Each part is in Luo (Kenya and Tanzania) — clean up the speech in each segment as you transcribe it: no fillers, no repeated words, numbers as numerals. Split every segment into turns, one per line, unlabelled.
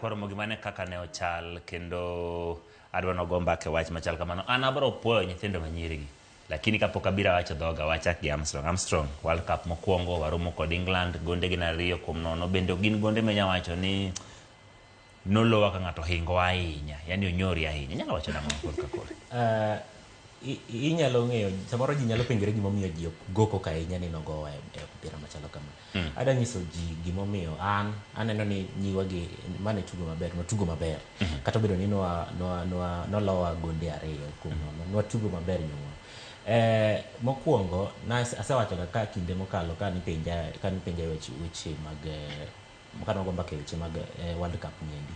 Kwaromo gi mane kaka ne ochal kendo adwa nogo mbaka e wach machal kamano. An abro puoyo nyithindo manyirigi. Lakini kapok abiro awacho dhoga, wachak gi Armstrong. Armstrong, World Cup mokwongo waromo kod England, gonde gin 2-0. Bende ok gin gonde minya wacho ni nolowa ka ng'ato ohingowa ahinya, yani onyori ahinya. Inyalo wacho nang'o korka kore?
Inyalo ng'eyo samoro ji nyalo penjore gimomiyo ji ok go koko ahinya ni nogowa e mpira machalo kama. Adwa nyiso ji gimomiyo an aneno ni nyiwa gi mane tugo maber, nwatugo maber. Kata obedo ni nolowa gonde 2-0, nwatugo maber nyowuoyo. Mokwongo, asewacho ga ka kinde mokalo ka nipenja weche mag ka nwago mbaka e weche mag World Cup niendi.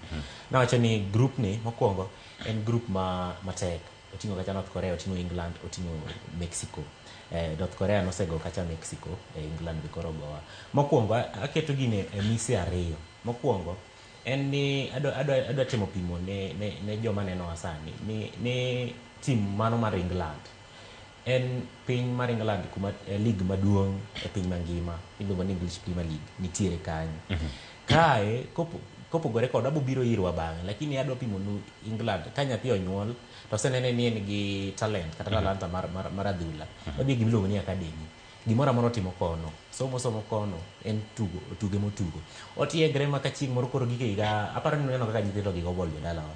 Nawacho ni group ni mokwongo en group ma matek. Oting'o kacha North Korea, oting'o England, oting'o Mexico. North Korea nosego kacha Mexico, England be koro gowa. Mokwongo aketo gini e mise ariyo. Mokwongo en ni adwa temo pimo ne joma nenowa sani ni team mano mar England en piny mar England kuma league maduong' e piny mangima iluongo ni English Premier League nitiere kanyo. Kae kopogore kod abo biro irwa bang'e, lakini adwa pimo nu England ka nyathi onyuol to osenene ni en gi talent kata talanta mar adhula. Odhi gima iluongo ni academy. Gimoro amora otimo kono, somo somo kono, en tugo tuge motugo. Otiegre ma ka chieng' moro koro gik e higa aparo ni uneno kaka nyithindo gi go ball jodalawa.